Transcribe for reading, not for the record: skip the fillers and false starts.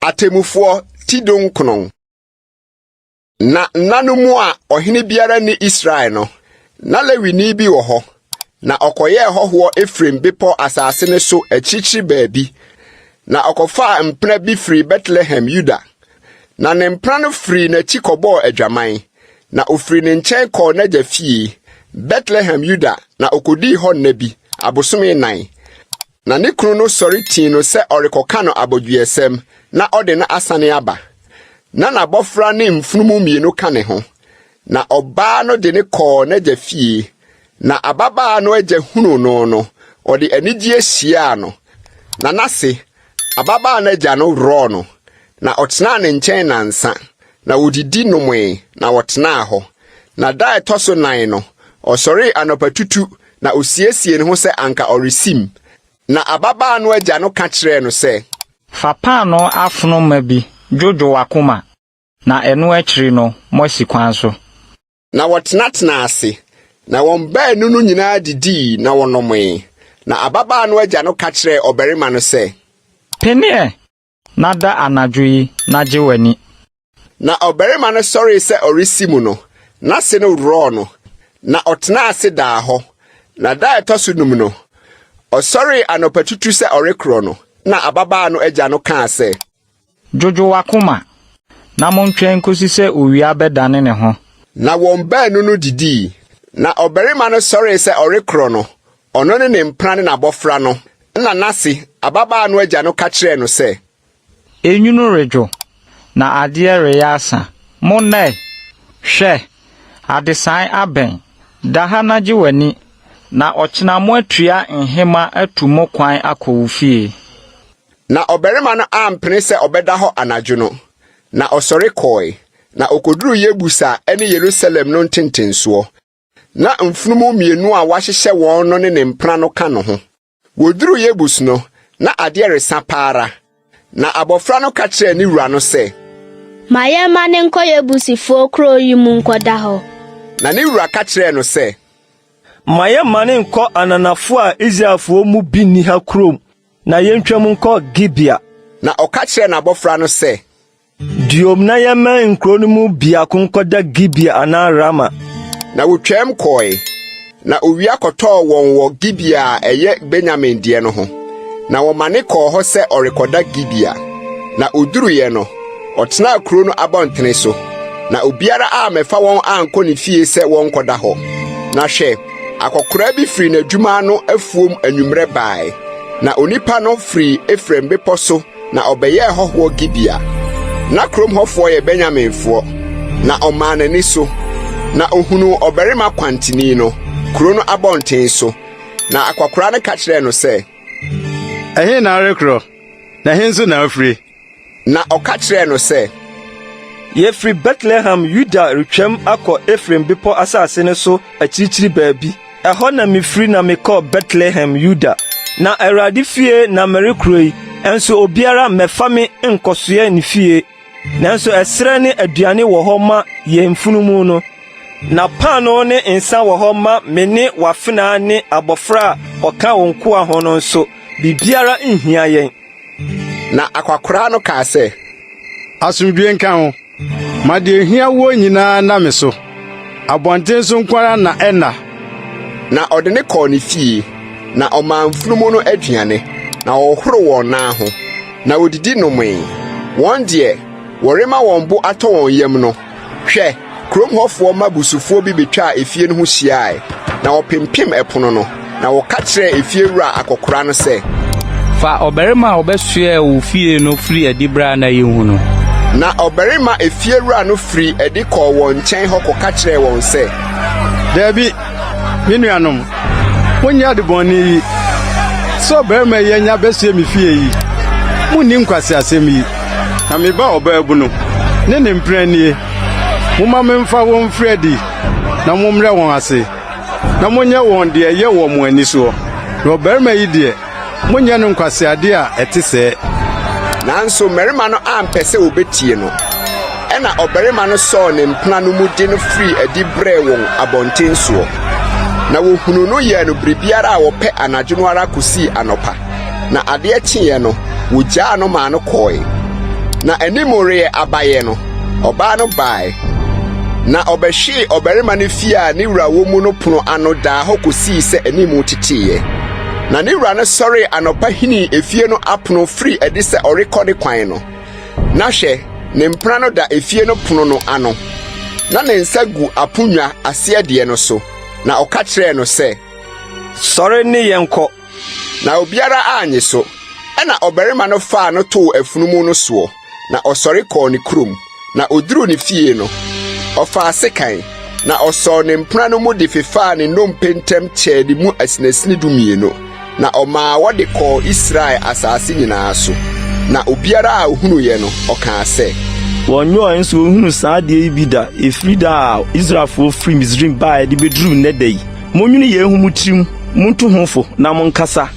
Atemmufoɔ ti dunkron. Na nna no mu a ɔhene biara nni Israel no, na Lewini bi wɔ hɔ, na ɔkɔyɛɛ hɔhoɔ Efraim bepɔ asase no so akyirikyiri baabi, na ɔkɔfaa mpena bi firii Betlehem Yuda. Na ne mpena no firii n'akyi kɔbɔɔ adwaman, na ɔfirii ne nkyɛn kɔɔ n'agya fie, Betlehem Yuda, na ɔkɔdii hɔ nna bi, abosome nnan. Na ne kunu no sɔre tii no sɛ ɔrekɔka no abodwoyɛsɛm na ɔde no asane aba. Na n'abɔfra ne mfunumu mmienu ka ne ho. Na ɔbaa no de no kɔɔ n'agya fie. Na ababaa no agya hunuu no no, ɔde anigyeɛ hyiaa no. Na n'ase, ababaa no agya no worɔɔ no, na ɔtenaa ne nkyɛn nnansa. Na wɔdidi nomee, na wɔtenaa hɔ. Na da a ɛtɔ so nan no, ɔsɔree anɔpatutu na osiesiee ne ho sɛ anka ɔresim. Na ababaa no agya no ka kyerɛɛ no sɛ. Fa paanoo afono ma bi dwodwo w'akoma, na ɛno akyiri no moasi kwan so. Na wɔtenatenaa ase, na wɔn baanu no nyinaa didii na wɔnomee. Na ababaa no agya no ka kyerɛɛ ɔbarima no sɛ. Pene ɛ, na da anadwo yi na gye w'ani. Na ɔbarima no sɔree sɛ ɔresi mu no, n'ase no worɔɔ no, na ɔtenaa ase daa hɔ. Na da a ɛtɔ so num no, ɔsɔree anɔpatutu sɛ ɔrekorɔ no, na ababaa no agya no kaa sɛ. Dwodwo w'akoma, na montwɛn nkosi sɛ owia bɛdane ne ho. Na wɔn baanu no didii. Na ɔbarima no sɔree sɛ ɔrekorɔ no, ɔno ne ne mpena ne n'abɔfra no, ɛnna n'ase, ababaa no agya no ka kyerɛɛ no sɛ. Enwunu redwo, na adeɛ reyɛ asa. Monna ɛ! Hwɛ! Adesae abɛn. Da ha na gye w'ani, na ɔkyena moatua nhema atu mo kwan akɔ wo fie. Na ɔbarima no ampene sɛ ɔbɛda hɔ anadwo no, na ɔsɔre kɔe, na okoduruu Yebus a ɛne Yerusalem no ntentensoɔ. Na mfunumu mmienu a wɔahyehyɛ wɔn no ne ne mpena no ka no ho. Woduruu Yebus no, na adeɛ resa pa ara. Na abɔfra no ka kyerɛɛ ne wura no sɛ. Ma yɛmmane nkɔ Yebusifoɔ kuro yi mu nkɔda hɔ. Na ne wura ka kyerɛɛ no sɛ. Ma yɛmmane nkɔ ananafoɔ a Israelfoɔ mu bi nni ha kurom, na yentwam nkɔ Gibea. Na ɔka kyerɛɛ n'abɔfra no sɛ. Duom na yɛmmɛn nkurow no mu biako nkɔda Gibea anaa Rama. Na wotwaam kɔe, na owia kɔtɔɔ wɔn wɔ Gibea a ɛyɛ Benyamin deɛ no ho. Na wɔmane kɔɔ hɔ sɛ ɔrekɔda Gibea. Na oduruiɛ no, ɔtenaa kuro no abɔntene so, na obiara ammɛfa wɔn ankɔ ne fie sɛ wɔnkɔda hɔ. Na hwɛ, akɔkoraa bi firi n'adwuma ano afuom anwummerɛ bae, na onipa no firi Efraim bepɔ so na ɔbɛyɛɛ hɔhoɔ Gibea. Na kurom hɔfoɔ yɛ Benyaminfoɔ. Na ɔmaa n'ani so, na ohunuu ɔbarima kwanteni no, kuro no abɔnten so. Na akwakoraa no ka kyerɛɛ no sɛ, Ɛhe na worekorɔ, na ɛhe nso na wofire? Na ɔka kyerɛɛ no sɛ, Yɛfiri Betlehem Yuda retwam akɔ Efraim bepɔ asase no so akyirikyiri baabi. Ɛhɔ na mifiri na mekɔɔ Betlehem Yuda. Na Awurade fie na merekorɔ yi, nso obiara mmɛfa me nkɔsoɛ ne fie. Nanso ɛserɛ ne aduane wɔ hɔ ma yɛn mfunumu no, na paanoo ne nsa wɔ hɔ ma me ne w'afenaa ne abɔfra a ɔka wo nkoa ho no nso, biribiara nhia yɛn. Na akwakoraa no kaa sɛ, Asomdwoe nka wo. Ma deɛ ehia woɔ nyinaa nna me so. Abɔnten so nko ara na ɛnna. Na ɔde no kɔɔ ne fie, na ɔmaa mfunumu no aduane, na ɔhohoroo wɔn nan ho, na wodidi nomee. Wɔn deɛ, wɔrema wɔn bo atɔ wɔn yam no, hwɛ, kurom hɔfoɔ mma busufoɔ bi betwaa efie no ho hyiae, na wɔpempem ɛpono no, na wɔka kyerɛɛ efiewura akɔkoraa no sɛ. Fa ɔbarima a ɔbɛsoɛɛ wo fie no firi adi bra na yenhu no. Na ɔbarima efiewura no firii adi kɔɔ wɔn nkyɛn hɔ kɔka kyerɛɛ wɔn sɛ. Dabi, me nuanom, monnyɛ ade bɔne yi, sɛ ɔbarima yi anya abɛsoɛ me fie yi, munni nkwaseasɛm yi. Na me ba ɔbaabunu ne ne mpena nie, momma memfa wɔn mfiri adi na mommrɛ wɔn ase, na monyɛ wɔn deɛ ɛyɛ wɔ mo ani soɔ. Na ɔbarima yi deɛ, monnyɛ no nkwaseadeɛ a ɛte sɛɛ. Nanso mmarima no ampɛ sɛ wɔbɛtie no. Ɛnna ɔbarima no sɔɔ ne mpena no mu de no firii adi brɛɛ wɔn abɔnten soɔ. Na wɔhunuu no yɛɛ no biribiara a wɔpɛ anadwo no ara kɔsii anɔpa. Na adeɛ kyeeɛ no, wɔgyaa no maa no kɔe. Na anim reyɛ abaeɛ no, ɔbaa no bae, na ɔbɛhwee ɔbarima no fie a ne wura wɔ mu no pono ano daa hɔ kɔsii sɛ anim teteeɛ. Na ne wura no sɔree anɔpa hinii efie no apono firii adi sɛ ɔrekɔ ne kwan no, na hwɛ, ne mpena no da efie no pono no ano, na ne nsa gu aponnwa aseɛ deɛ no so, na ɔka kyerɛɛ no sɛ, Sɔre ne yɛn kɔ. Na obiara annye so. Ɛnna ɔbarima no faa no too afunumu no soɔ, na ɔsɔre kɔɔ ne kurom. Na ɔduruu ne fie no, ɔfaa sekan, na ɔsɔɔ ne mpena no mu de fefaa ne nnompe ntam kyɛɛ ne mu asinasini dumienu, na ɔmaa wɔde kɔɔ Israel asase nyinaa so. Na obiara a ɔhunuiɛ no, ɔkaa sɛ. Wɔnyɔɔe nso wɔnhunuu saa adeɛ yi bi da, ɛfiri da a Israelfoɔ firii Misraim baeɛ de bɛduru nnɛ da yi. Monnwene yei ho mo tirim, montu ho fo, na monkasa.